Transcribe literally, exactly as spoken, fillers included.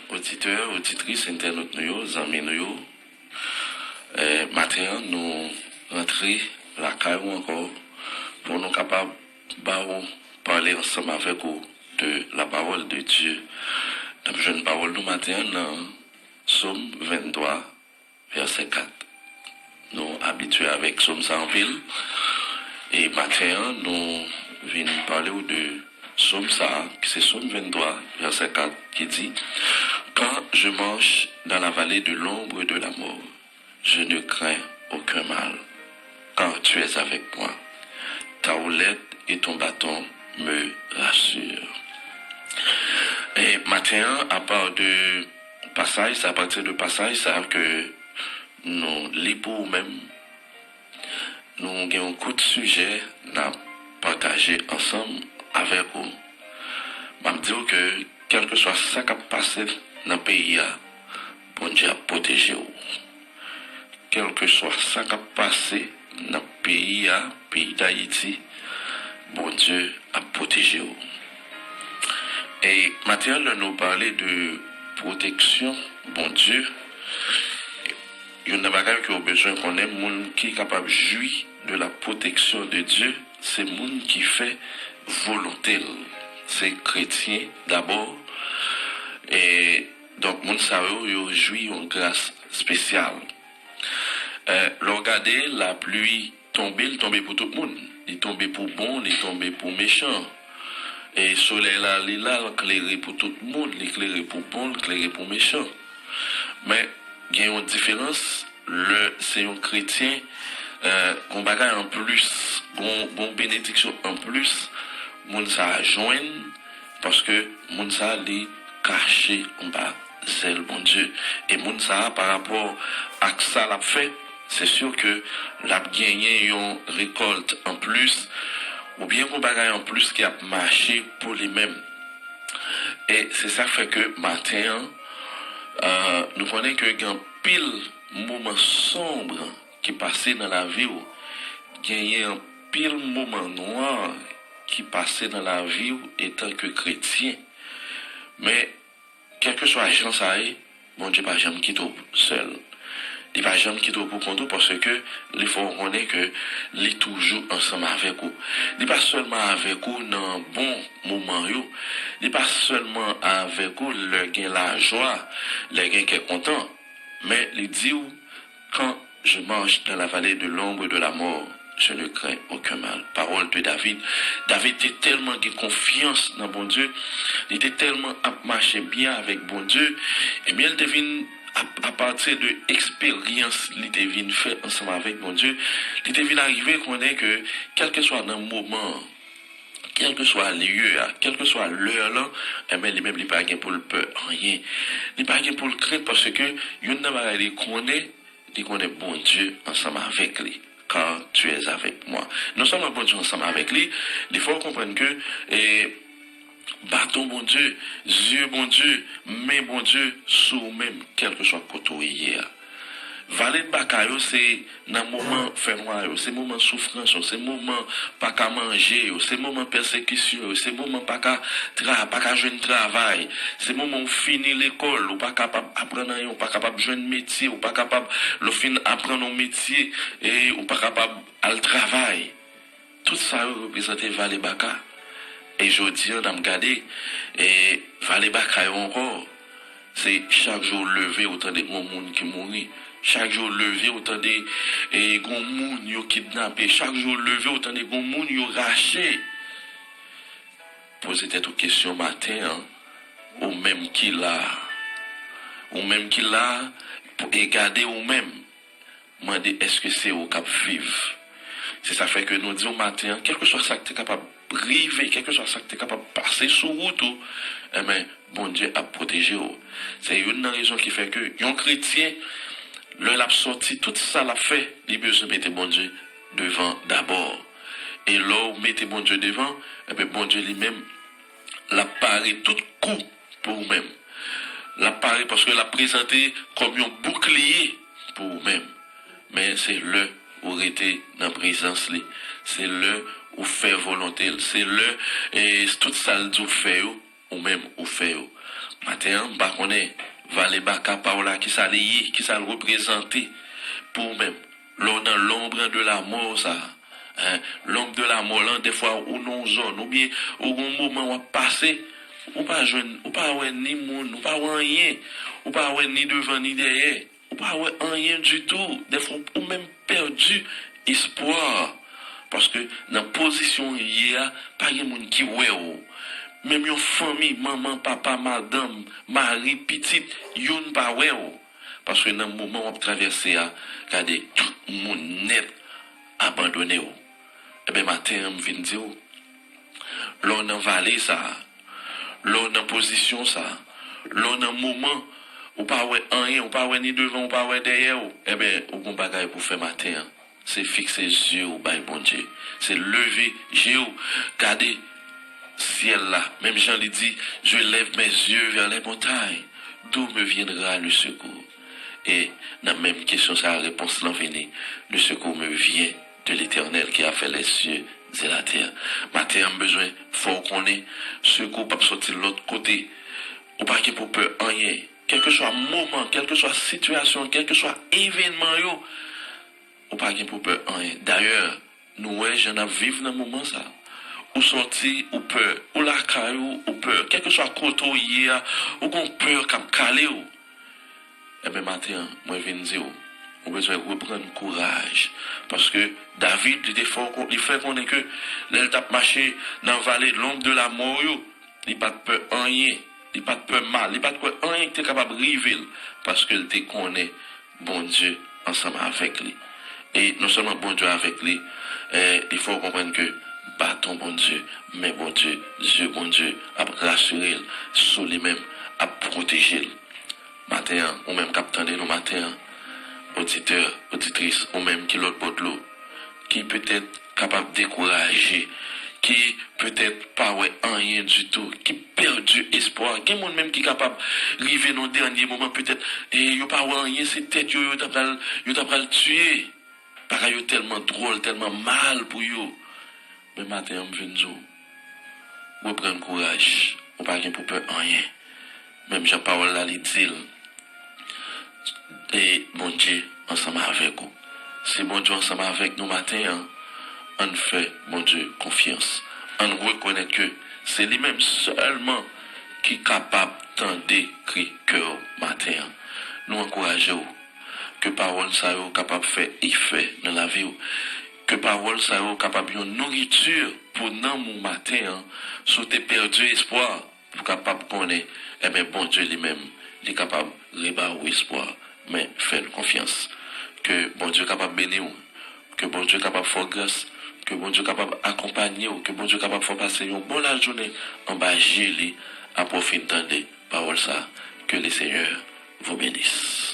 Oditè, oditris, entènot nou yo, zanmi nou yo, eh, maten an, nou rantre lakay ou ankò pou nou kapab ba ou pale ansanm avèk ou de la parole de Dieu. N ap jwenn pawòl nou maten an nan Sòm venntwa, vèsè kat. Nou abitye avèk sòm sa anpil. E maten an, nou vin pale w de sòm sa, ki se Sòm venntwa, vèsè kat, ki di, Quand je marche dans la vallée de l'ombre de la mort, je ne crains aucun mal, car tu es avec moi. Ta houlette et ton bâton me rassurent. E maten an, apa de pasaj sa, apati de pasaj sa ke nou li pou ou menm, nou gen yon kout sijè n ap pataje ansanm avèk ou. M ap di w ke kèlkeswa sa k ap pase nan peyi a, Bondye ap pwoteje w. Kèlkeswa sa k ap pase nan peyi a, peyi Dayiti, Bondye ap pwoteje w. E maten an, lè nou pale de pwoteksyon Bondye, youn nan bagay ke w bezwen konnen, moun ki kapab jwi de la protection de Dieu, se moun ki fè volonte l. Se kretyen dabò. E donk, moun sa yo, yo jwi yon gras espesyal. Eh, lè w gade, lapli tonbe, li tonbe pou tout moun. Li tonbe pou bon, li tonbe pou mechan. E solèy la, li la, l klere pou tout moun, li klere pou bon, li klere pou mechan. Men, gen yon diferans lè se yon kretyen, eh, gon bagay an plis, gon, gon benediksyon an plis, moun sa a jwenn, paske moun sa a, li kache anba zèl Bondye. E moun sa a, pa rapò ak sa l ap fè, se si ke l ap genyen yon rekòlt an plis, oubyen yon bagay an plis ki ap mache pou li menm. E se sa k fè ke maten an, eh, nou konnen ke gen anpil moman sonb ki pase nan lavi w, genyen anpil moman nwa ki pase nan lavi w etan ke kretyen. Men, kèlkeswa jan sa ye, Bondye pa janm kite w sèl. Li pa janm kite w pou kont ou, paske li fè w konnen ke li toujou ansanm avèk ou. Li pa sèlman avèk ou nan bon moman yo. Li pa sèlman avèk ou lè gen lajwa, lè gen kè kontan. Men li di w, Quand je marche dans la vallée de l'ombre de la mort, je ne crains aucun mal. Pawòl de David. David te tèlman gen konfyans nan Bondye, li te tèlman ap mache byen avèk Bondye, ebyen, li te vin, a, apati de eksperyans li te vin fè ansanm avèk Bondye, li te vin arive konnen ke, kèlkeswa nan moman an, kèlkeswa lye a, kèlkeswa lè lan, ebyen, li menm, li pa gen pou l pè anyen. Li pa gen pou l krent, paske youn nan bagay li konnen, li konnen Bondye ansanm avèk li. Car tu es avec moi. Non sèlman Bondye ansanm avèk li, li fè w konprann ke, e, baton Bondye, zye Bondye, men Bondye sou ou menm, kèlkeswa kote w ye a. Vale de Baka yo, se nan moman fènwa yo, se moman soufrans yo, se moman pa ka manje yo, se moman pèsekisyon yo, se moman pa ka tra-, pa ka jwenn travay, se moman w fini lekòl, ou pa kapab aprann anyen, ou pa kapab jwenn metye, ou pa kapab, lè w fin aprann yon metye, e ou pa kapab al travay. Tout sa yo reprezante Vale Baka. E jodi an, n ap gade, e, Vale Baka yo ankò. Se chak jou w leve, ou tande gon moun ki mouri. Chak jou w leve, ou tande, e, gon moun yo kidnape. Chak jou w leve, ou tande gon moun yo rache. Poze tèt ou kesyon maten an, ou menm ki la a. Ou menm ki la a, pou, e gade ou menm. Mande, èske se ou k ap viv? Se sa fè ke nou di w maten an, kèlkeswa sa k te kapab rive, kèlkeswa sa k te kapab pase sou wout ou, enben, Bondye ap pwoteje w. Se youn nan rezon ki fè ke yon kretyen, lè l ap sòti, tout sa l ap fè, li bezwen mete Bondye devan dabò. E lè w mete Bondye devan, enben, Bondye li menm, l ap pare tout kou pou ou menm. L ap pare paske l ap prezante kòm yon boukliye pou ou menm. Men se lè ou rete nan prezans li. Se lè ou fè volonte l. Se lè, e, tout sa l di w fè yo, ou menm ou fè yo. Maten an, m pa konnen, Vale Baka pa w la, kisa li ye, kisa l reprezante pou ou menm. Lè w nan lonbran de lamò sa, hein, lonb de lamò lan, dèfwa ou nan yon zòn, oubyen ou gon moman w ap pase, ou pa jwenn, ou pa wè ni moun, ou pa wè anyen, ou pa wè ni devan ni dèyè, ou pa wè anyen ditou, dèfwa ou menm pèdi espwa, paske nan pozisyon w ye a, pa gen moun ki wè w. Menm yon fanmi, manman, papa, madanm, mari, pitit, youn pa wè w. Paske nan moman w ap travèse a, gade, tout moun nèt abandone w. Ebyen, maten an, m vin di w, lè w nan vale sa a, lè w nan pozisyon sa a, lè w nan moman, ou pa wè anyen, ou pa wè ni devan, ou pa wè dèyè w, ebyen, ou gon bagay pou fè maten an. Se fikse zye w bay Bondye. Se leve je w, gade syèl la. Menm jan li di, je lève mes yeux vers les montagnes, d'où me viendra le secours? E nan menm kesyon sa a, repons lan vini, le secours me vient de l'Éternel qui a fait les cieux et la terre. Maten an, m bezwen fè w konnen, sekou p ap soti lòt kote. Ou pa gen pou pè anyen. Kèlkeswa moman, kèlkeswa sitiyasyon, kèlkeswa evènman yo, ou pa gen pou pè anyen. Dayè, nou wè jan n ap viv nan moman sa. Ou sòti, ou pè. Ou lakay ou, ou pè. Kèlkeswa kote w ye a, ou gon pè k ap kale w. Ebyen, maten an, mwen vin di w, ou bezwen reprann kouraj. Paske David, li te fè, li fè konnen ke lè l t ap mache nan vale lonb de lamò yo, li pa t pè anyen. Li pa t pè mal. Li pa t kwè anyen ki te kapab rive l. Paske l te konnen Bondye ansanm avèk li. E non sèlman Bondye avèk li, eh, li fè w konprann ke baton Bondye, men Bondye, zye Bondye ap rasire l sou li menm, ap pwoteje l. Maten an, ou menm k ap tande nou maten an, oditè, oditris, ou menm ki lòt bò dlo, ki petèt kapab dekouraje, ki petèt pa wè anyen ditou, ki pèdi espwa. Gen moun menm ki kapab rive nan dènye moman, petèt, e yo pa wè anyen, se tèt yo, yo ta pral, yo ta pral tiye. Bagay yo tèlman dwòl, tèlman mal pou yo. Men maten an, m vin di w, reprann kouraj. Ou pa gen pou pè anyen. Menm jan pawòl la, li di l, e Bondye ansanm avèk ou. Si Bondye ansanm avèk nou maten an, ann fè Bondye konfyans. Ann rekonèt ke se li menm sèlman ki kapab tande kri kè w maten an. Nou ankouraje w ke pawòl sa yo kapab fè efè nan lavi w. Ke pawòl sa yo kapab yon nouriti pou nanm ou maten an, si w te pèdi espwa, pou w kapab konnen, ebyen, Bondye li menm, li kapab reba w espwa. Men fè l konfyans. Ke Bondye kapab beni w, ke Bondye kapab fè w gras, ke Bondye kapab akonpanye w, ke Bondye kapab fè w pase yon bon lajounen anba je li, apre w fin tande pawòl sa. Que le Seigneur vous bénisse.